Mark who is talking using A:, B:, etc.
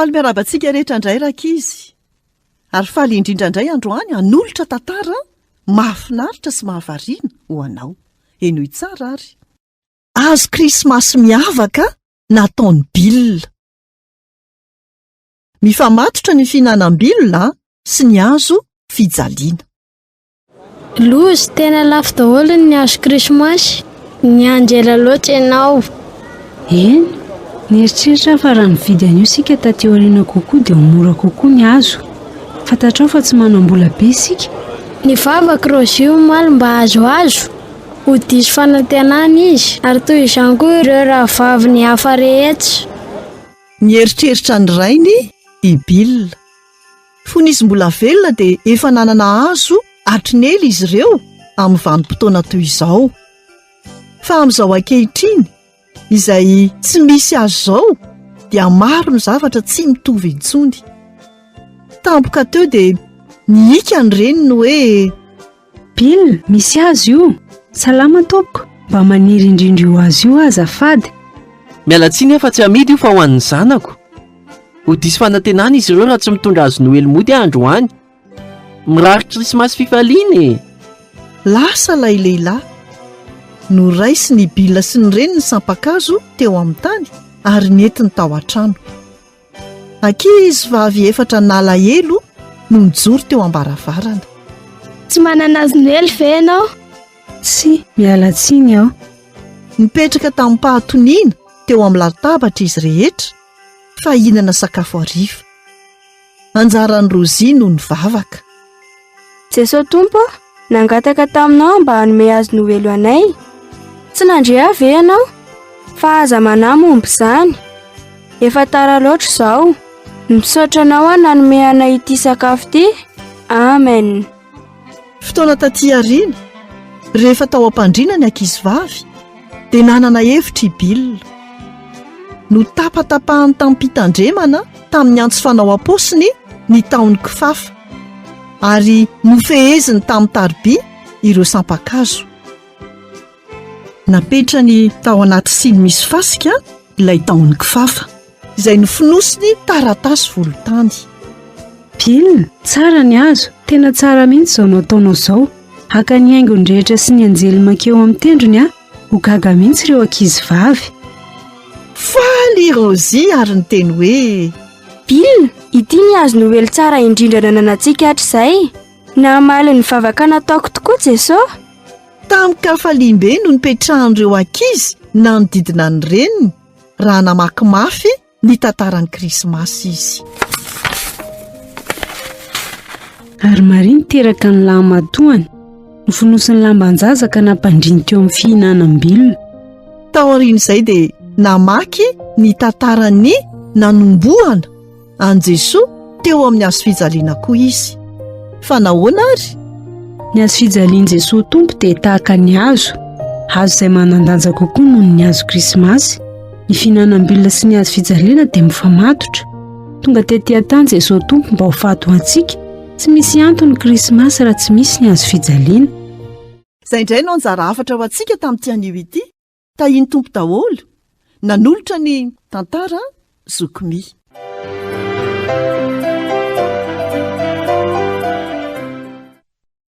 A: Faly miarahaba antsika rehetra indray rankizy. Ary faly indrindra indray androany hanolotra tantara mahafinaritra sy mahavariana ho anao. Henoy tsara ary. Hazo krismasy miavaka nataon'i Bill. Mifamatotra ny fihinanam-bilona sy ny hazo fijaliana.
B: Loza, tena lafo daholo ny hazo krismasy. Niandry ela loatra ianao.
C: Eny, nieritreritra aho fa raha nividy an'io isika taty aoriana kokoa dia ho mora kokoa ny hazo. Fantatrao fa tsy manam-bola be isika.
B: Nivavaka Rosie omaly mba hahazo hazo. Ho diso fanantenana izy, ary toy izany koa ireo rahavaviny hafa rehetra.
A: Nieritreritra ny rainy i Bill. Fony izy mbola velona dia efa nanana hazo hatry ny ela izy ireo amin'ny vanim-potoana toy izao. Fa amin'izao ankehitriny, izay tsy misy azy izao, dia maro ny zavatra tsy mitovy intsony. Tampoka teo dia nihika ny reniny hoe.
C: Bill, misy hazo io. Salama tompoko, mba maniry indrindra io hazo io aho azafady.
D: Miala tsiny aho fa tsy amidy io fa ho an'ny zanako. Ho diso fanantenana izy ireo raha tsy mitondra hazo noely mody aho androany. Mirary krismasy fifaliana e!
A: Lasa ilay lehilahy. Noraisiny i Bill sy ny reniny sampan-kazo teo amin'ny tany ary nentiny tao an-trano. Ankizy vavy efatra nalahelo no nijoro teo am-baravarana.
B: Tsy manana azy Noely ve ianao?
C: Tsia, miala tsiny aho.
A: Nipetraka tamim-pahatoniana teo amin'ny latabatra izy rehetra fa hihinana sakafo hariva. Anjaran'i Rosie no nivavaka.
E: Jesoa Tompo ô, nangataka taminao aho mba hanome hazo Noely ho anay. Tsy nandre ahy ve ianao? Fa aza manahy momba izany. Efa tara loatra izao. Misaotra anao aho nanome anay ity sakafo ity. Amen.
A: Fotoana tatỳ aoriana, rehefa tao am-pandriana ny ankizivavy, dia nanana hevitra i Bill. Notapatapahany tamim-pitandremana tamin'ny antsy fanao am-paosiny ny tahon'ny kifafa, ary nofeheziny tamin'ny tariby ireo sampan-kazo. Napetrany tao anaty siny misy fasika ilay tahon'ny kifafa, izay nofonosiny taratasy volontany.
C: Bill, tsara ny hazo, tena tsara mihitsy izao nataonao izao. Haka ny haingony rehetra sy ny anjely mankeo amin'ny tendrony aho, ho gaga mihitsy ireo ankizy vavy.
A: Faly i Rosie ary niteny hoe.
E: Bill, ity ny hazo Noely tsara indrindra nananantsika hatrizay. Namaly ny vavaka nataoko tokoa Jesosy.
A: Tamin-kafaliam-be no nipetrahan'ireo ankizy nanodidina ny reniny raha namaky mafy ny tantaran'ny Krismasy izy.
C: Ary Maria niteraka ny lahimatoany, nofonosiny lamban-jaza ka nampandriny teo amin'ny fihinanam-bilona.
A: Taorian'izay dia namaky ny tantaran'ny nanombohana an'i Jesoa teo amin'ny hazofijaliana koa izy. Fa nahoana ary?
C: Ny hazofijalian'i Jesoa Tompo dia tahaka ny hazo, hazo izay manan-danja kokoa noho ny hazo krismasy. Ny fihinanam-bilona sy ny hazo fijaliana dia mifamatotra. Tonga tety an-tany Jesoa Tompo mba ho faty ho antsika. Tsy misy antony ny krismasy raha tsy misy ny hazo fijaliana.
A: Izay indray no anjara hafatra ho antsika tamin'ity anio ity. Tahian'ny Tompo daholo. Nanolotra ny tantara Zoky Mi.